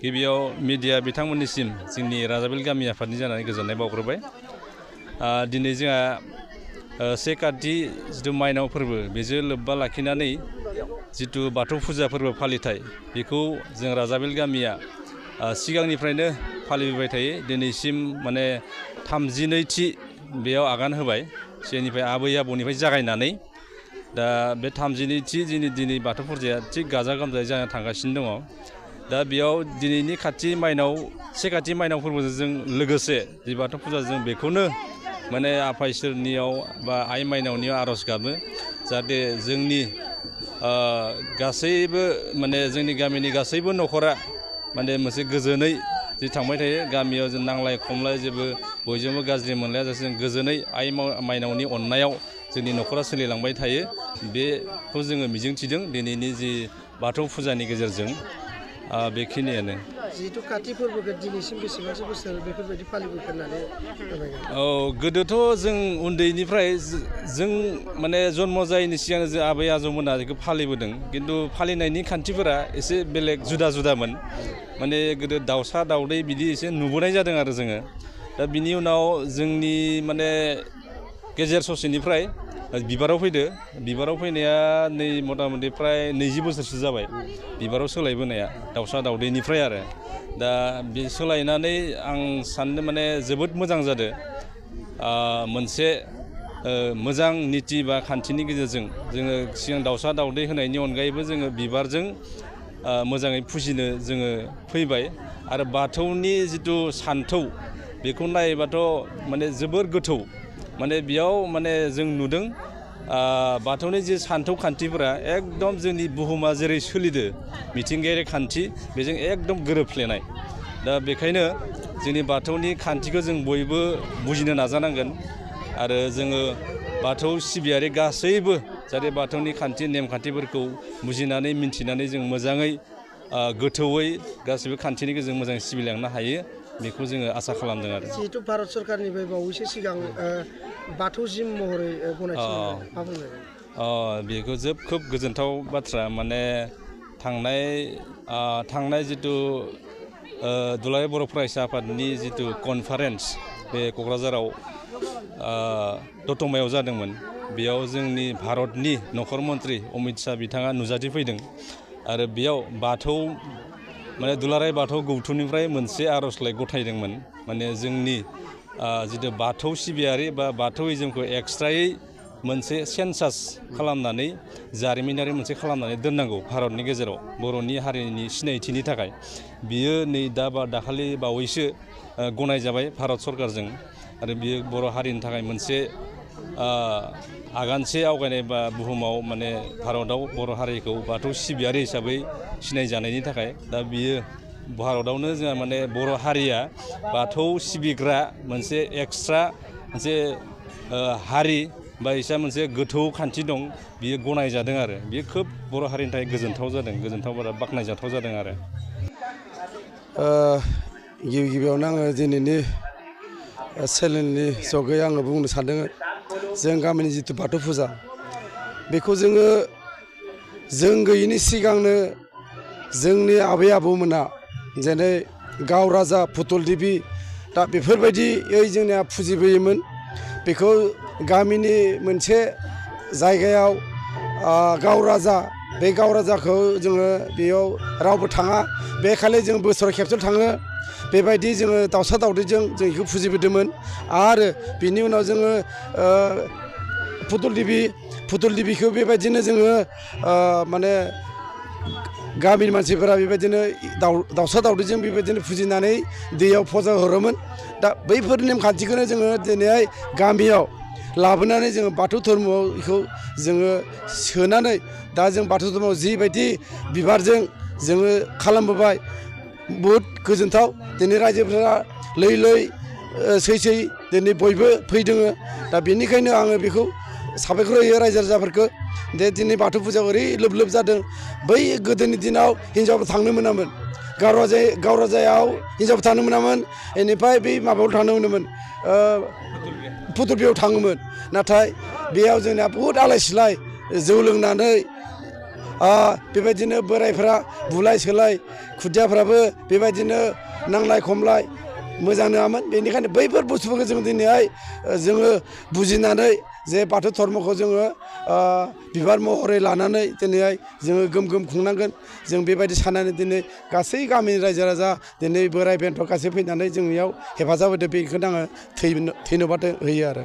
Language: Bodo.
गिबियाव मिडिया बिथांमोननिसिम जोंनि राजाबिल गामि आफादनि जानानै गोजोननाय बावग्रोबाय। दिनै जोंहा से काति जिथु माइनाव फोरबो बेजों लोब्बा लाखिनानै जिथु बाथौ फुजा फोरबो फालिथाय बेखौ जों राजाबिल गामिया सिगांनिफ्रायनो फालिबोबाय थायो। दिनैसिम माने 32थि बेयाव आगान होबाय। सिगांनिफ्राय आबै आबौनिफ्राय जागायनानै दा बे 32थि दिनै बाथौ फुजाया थिग गाजा गोमजायै जाना थांगासिनो दङ। दा बेयाव दिनैनि से काति माइनाव फोरबोजों जों लोगोसे जि बाथौ फुजा जों बेखौनो माने आफा इसोरनियाव बा आइ माइनावनियाव आर'ज गाबो जाहाथे जोंनि गासैबो माने जोंनि गामिनि गासैबो न'खरा माने मोनसे गोजोनै जि थांबाय थायो। गामियाव जों नांलाय खमलाय जेबो बयजोंबो गाज्रि मोनलायाजासे जों गोजोनै आइ माइनावनि अननायाव जोंनि न'खरा सोलिलांबाय थायो। बेखौ जोङो मिजिंथिदों दिनैनि जि बाथौ फुजानि गेजेरजों। बेखिनियानो। जिहेतु काति फोरबोखौ दिनैसिम बेसेबांसो बोसोर बेफोरबायदि फालिबोखो होननानै औ गोदोथ' जों उन्दैनिफ्राय जों माने जन्म जायैनि सिगां जों आबै आजौमोना बेखौ फालिबोदों। खिन्थु फालिनायनि खान्थिफोरा एसे बेलेग जुदामोन। माने गोदो दाउसा दाउदै बिदि एसे नुबोनाय जादों आरो जोङो। दा बिनि उनाव जोंनि माने गेजेर ससेनिफ्राय बिबाराव फैदो। बिबाराव फैनाया नै मथा मथि फ्राय 20 बोसोरसो जाबाय बिबाराव सोलायबोनाया दाउसा दाउदैनिफ्राय आरो। दा बे सोलायनानै आं साननो माने जोबोद मोजां जादों। मोनसे मोजां निति बा खान्थिनि गेजेरजों जोङो सिगां दाउसा दाउदै होनायनि अनगायैबो जोङो बिबारजों मोजाङै फुजिनो जोङो फैबाय। आरो बाथौनि जिथु सान्थौ बेखौ नायोबाथ' माने जोबोर गोथौ। माने बेयाव माने जों नुदों बाथौनि जि सान्थौ खान्थिफोरा एकदम जोंनि बुहुमा जेरै सोलिदो मिथिंगायारि खान्थि बेजों एकदम गोरोबफ्लेनाय। दा बेखायनो जोंनि बाथौनि खान्थिखौ जों बयबो बुजिनो नाजानांगोन। आरो जोङो बाथौ सिबियारि गासैबो जाहाथे बाथौनि खान्थि नेमखान्थिफोरखौ बुजिनानै मिन्थिनानै जों मोजाङै गोथौयै गासैबो खान्थिनि गेजेरजों मोजां सिबिलांनो हायो बेखौ जोङो आसा खालामदों आरो। जिहेतु भारत सरकारनिफ्राय बावैसो सिगां बाथौ जिम महरै गनायथि मोनबाय, मा बुंनो? बेखौ खोब गोजोनथाव बाथ्रा। माने थांनाय जिथु दुलाराय बर' फरायसा आफादनि जिथु कनफारेन्स बे क'क्राझाराव दतमायाव जादोंमोन। बेयाव जोंनि भारतनि नखर मन्त्रि अमित शाह बिथाङा नुजाथिफैदों। आरो बेयाव माने दुलाराय बाथौ गौथुमनिफ्राय मोनसे आर'जलाइ गथायदोंमोन। माने जोंनि जिथु बाथौ सिबियारि बा बाथौइजमखौ एक्सट्रायै मोनसे सेन्सास खालामनानै जारिमिनारि मोनसे खालामनानै दोननांगौ भारतनि गेजेराव बर'नि हारिनि सिनायथिनि थाखाय। बियो नै दाखालि बावैसो गनायजाबाय भारत सरकारजों। आरो बियो बर' हारिनि थाखाय मोनसे आगानसे आवगायनाय बा बुहुमाव माने भारतआव बर' हारिखौ बाथौ सिबियारि हिसाबै सिनायजानायनि थाखाय। दा बियो भारतआवनो जोंहा माने बर' हारिया बाथौ सिबिग्रा मोनसे एक्सट्रा मोनसे हारि बा इसा मोनसे गोथौ खान्थि दं बियो गनायजादों आरो। बियो खोब बर' हारिनि थाखाय गोजोनथाव जादों, बारा बाख्नायजाथाव जादों आरो। गिबियावनो आङो दिनैनि चेनेलनि जगै आङो बुंनो सानदों जों गामिनि जिथु बाथौ फुजा बेखौ जों गैयिनि सिगांनो जोंनि आबै आबौमोना जेरै गाव राजा पुतुल देबि दा बेफोरबायदियै जोंनिया फुजिबोयोमोन। बेखौ गामिनि मोनसे जायगायाव गाव राजा, बे गाव राजाखौ जोङो बेयाव रावबो थाङा, बे खालि जों बोसोराव खेबसे थाङो। बेबायदि जोङो दाउसा दाउदैजों जों बेखौ फुजिबोदोंमोन। आरो बिनि उनाव जोङो पुतुल देबिखौ बेबायदिनो जोङो माने गामिनि मानसिफोरा बेबायदिनो दाउसा दाउदैजों बेबायदिनो फुजिनानै दैयाव फुजा हरोमोन। दा बैफोर नेमखान्थिखौनो जोङो दिनैहाय गामियाव लाबोनानै जोङो बाथौ धर्मआव बेखौ जोङो सोनानै दा जों बाथौ धर्मआव जिबायदि बिबारजों जोङो खालामबोबाय बहुद गोजोनथाव। दिनै रायजोफोरा लै सै दिनै बयबो फैदों। दा बेनिखायनो आङो बेखौ साबायखर होयो रायजो राजाफोरखौ। दिनै बाथौ फुजायाव ओरै लोब जादों। बै गोदोनि दिनाव हिनजावफोर थांनो मोनामोन, गाव राजायाव हिनजावफोर थांनो मोनामोन। बेनिफ्राय बै माबायाव थांनो मोनोमोन, पुतुलबियाव थाङोमोन। नाथाय बेयाव जोंना बहुद आलाय सिलाय जौ लोंनानै बेबायदिनो बोरायफ्रा बुलाय सोलाय खुदियाफ्राबो बेबायदिनो नांलाय खमलाय मोजां नङामोन। बेनिखायनो बैफोर बुस्थुफोरखौ जों दिनैहाय जोङो बुजिनानै जे बाथौ धर्मखौ जोङो बिबार महरै लानानै दिनैहाय जोङो गोम गोम खुंनांगोन। जों बेबायदि साननानै दिनै गासै गामिनि रायजो राजा दिनै बोराय बेन्थ' गासै फैनानै जोंनियाव हेफाजाब होदों। बेखौनो आङो धन्यबाद होयो आरो।